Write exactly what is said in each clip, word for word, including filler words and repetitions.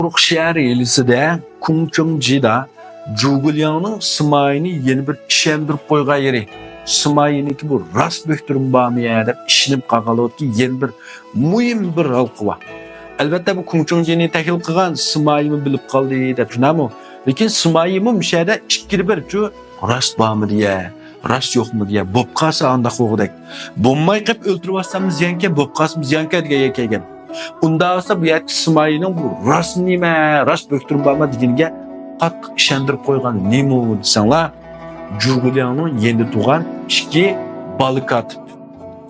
قۇرۇق شەھەر ھېلىسىدە كۇڭچۇڭجىدا جۇگۇلياڭنىڭ سىمايىنى يەنە بىر ئىشەندۈرۈپ قويغان يېرى. سىمايىنىڭكى بۇ راست بۆھتۈرۈم بارمۇ يا دەپ ئىشىنىپ قالغانلىقتىكى يەنە بىر مۇھىم بىر ھالقا بار. ئەلۋەتتە، بۇ كۇڭچۇڭجىنى تەھلىل قىلغان سىمايىمۇ بىلىپ قالدى دەپ چۈشىنەمۇ؟ لېكىن سىمايىمۇ مۇشەدە ئىككىدە بىرچۇ راست بارمىدى يا، راست يوقمىدى يا، بوپ قالسا ئانداق بولغۇدەك. بولماي قېلىپ ئۆلتۈرۈۋاتسام زىيانكەن، بوپ قالسىمۇ زىيانكەن دېگەن گەپ كەلگەن. ئۇنداق بولسا بۇ يەردىكى سىمايىنىڭ بۇ راست نېمە، راست بۆھتۈرۈم بارمۇ دېگىنىگە قاتتىق ئىشەندۈرۈپ قويغان نېمە دېسەڭلار، جۇگۇلياڭنىڭ يېنىدا تۇرغان ئىككى بالا كاتىپ.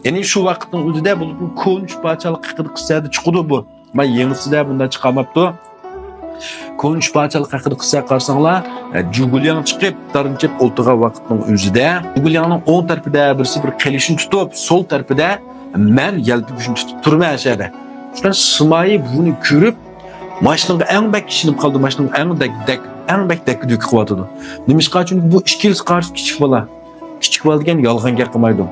يەنى شۇ ۋاقىتنىڭ ئۆزىدە بۇ كونا ئۈچ پادىشاھلىق ھەققىدە قىسسەدە چىقىدۇ بۇ. مانا يېڭىسىدە بۇنداق چىقارماپتۇ. كونا ئۈچ پادىشاھلىق ھەققىدە قىسسە قارىساڭلار، ئە، جۇگۇلياڭ چىقىپ، تارىنچەپ ئولتۇرغان ۋاقىتنىڭ ئۆزىدە جۇگۇلياڭنىڭ ئوڭ تەرىپىدە بىرسى بىر قىلىچنى تۇتۇپ، سول تەرىپىدە مەن يەلپۈگۈچنى تۇتۇپ تۇرىمەن ئەشەدە. شۇنداق سىمايى بۇنى كۆرۈپ، ماشىنىغا ئەڭ بەك ئىشىنىپ قالدى، ماشىنىغا ئەڭ دەك-، دەك-، ئەڭ بەك دەككە-دۈككە قىلىۋاتىدۇ. نېمىشقا؟ چۈنكى بۇ ئىككىلىسى قارىسى كىچىك بالا. كىچىك بالا دېگەن يالغان گەپ قىلمايدۇ.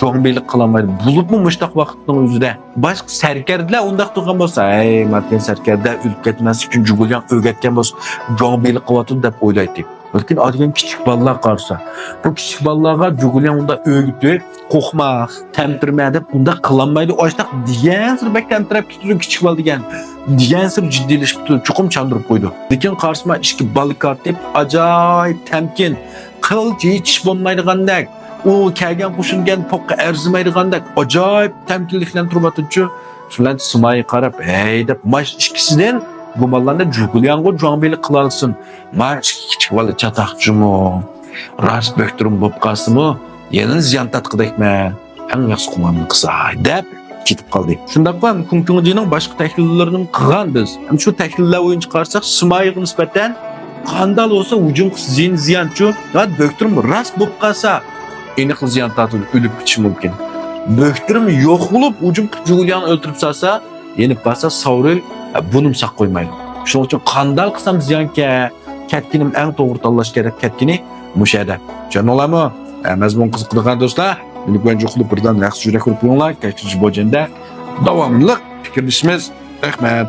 جۇڭبىلىق قىلالمايدۇ. بولۇپمۇ مۇشتاق ۋاقىتنىڭ ئۆزىدە. باشقا سەركەردىلەر ئۇنداق تۇرغان بولسا، ھەي، ماتكەن سەركەردە ئۆلۈپ كەتمەسلىك ئۈچۈن جۇگۇلياڭ ئۆگەتكەن بولسا، جۇڭبىلىق قىلىۋاتىدۇ دەپ ئويلايتتى. لېكىن ئادىگەن كىچىك بالىلار قارىسا، بۇ كىچىك بالىلارغا جۇگۇلياڭ ئۇنداق ئۆگىتىپ، قورقما، تەمتىرىمە دەپ ئۇنداق قىلالمايدۇ. ئاشتاق دېگەنسېرى بەك تەمتىرەپ كېتىدۇ كىچىك بالا دېگەن. دېگەنسېرى جىددىيلىشىپ كېتىدۇ. چوقۇم چاندۇرۇپ قويىدۇ. لېكىن قارىسىما ئىككى بالا كاتىپ ئاجايىپ تەمكىن، قىلچە ھېچ بولمايدىغاندەك، ئۇ كەلگەن قوشۇن دېگەن پوققا ئەرزىمەيدىغاندەك ئاجايىپ تەمكىنلىك بىلەن تۇرۇۋاتىدۇچۇ. شۇلار سىمايى قاراپ، ھەي دەپ، ماش ئىككىسىدىن گۇمانلاندا جۇگۇلياڭغۇ جۇڭبىلىق قىلالسۇن. ماش ئىككى كىچىك بالا چاتاقچىمۇ، راست بۆھتۈرۈم بولۇپ قالسىمۇ، يەنە زىيان تارتقۇدەكمەن. ئەڭ ياخشى قىلغاننى قىلساي دەپ كېتىپ قالدى. شۇنداقلا كۇڭچۇڭجىنىڭ باشقا تەھلىللىرىنىمۇ قىلغان بىز. ھەم شۇ تەھلىللەر بويىچە قارىساق، سىمايىغا نىسبەتەن قانداق بولسا ھۇجۇم قىلسا زىيان، زىيانچۇ. ھە، بۆھتۈرۈم راست بولۇپ قالسا، ئېنىقلا زىيان تارتىدۇ، ئۆلۈپ كېتىشى مۇمكىن. بۆھتۈرۈم يوق بولۇپ ھۇجۇم قىلىپ جۇگۇلياڭنى ئۆلتۈرۈپ سالسا، يېنىپ بارسا ساۋرىل، ھە، بۇنىمۇ ساقلايمايدۇ. شۇنىڭ ئۈچۈن قانداق قىلسام زىيانكەن، كەتكىنىم ئەڭ توغرا تاللاشكەن دەپ كەتكىنى مۇشۇ يەردە. چۈشەندىڭلارمۇ؟ ھە، مەزمۇن قىزىقىدىغان دوستلار، مېنى بىلەن جۇقۇلۇپ بىردەم ياخشى يۈرەك ئۇرۇپ قويۇڭلار. كەچۈرۈش بوجەندە داۋاملىق پىكىرلىشىمىز. رەھمەت.